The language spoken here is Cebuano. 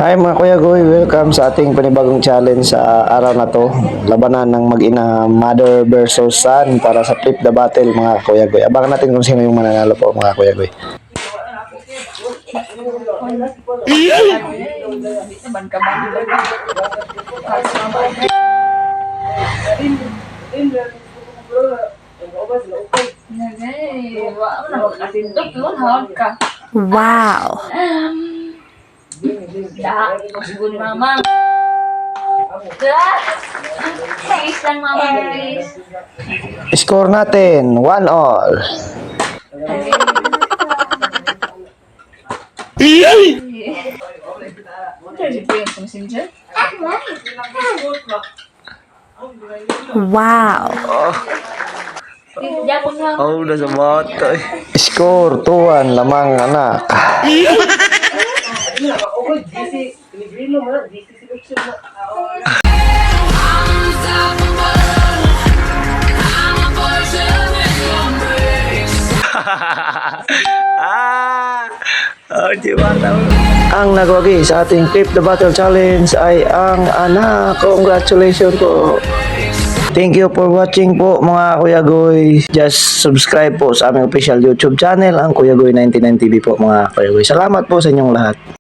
Hi, mga Kuya Goy, welcome sa ating panibagong challenge sa araw na to. Labanan ng mag-ina, mother versus son, para sa Flip the Bottle, mga Kuya Goy. Abangan natin kung sino yung mananalo po, mga Kuya Goy. Naman ka ba? Nagay, wa na makatindog yun, hawag ka. Wow. Da, siguro ni mama. Da! Please lang, mama, please. Score natin, 1-all. Si Prince Messenger? Wow. Yapon nga. Oh, nasa bata. Score, 2-1, lamang anak. Ah! Oh, di ba? Ang nagwagi sa ating Flip the Bottle Challenge ay ang anak. Congratulations po. Thank you for watching po, mga Kuya Goy. Just subscribe po sa aming official YouTube channel, ang Kuya Goy 99 TV po, mga Kuya Goy. Salamat po sa inyong lahat.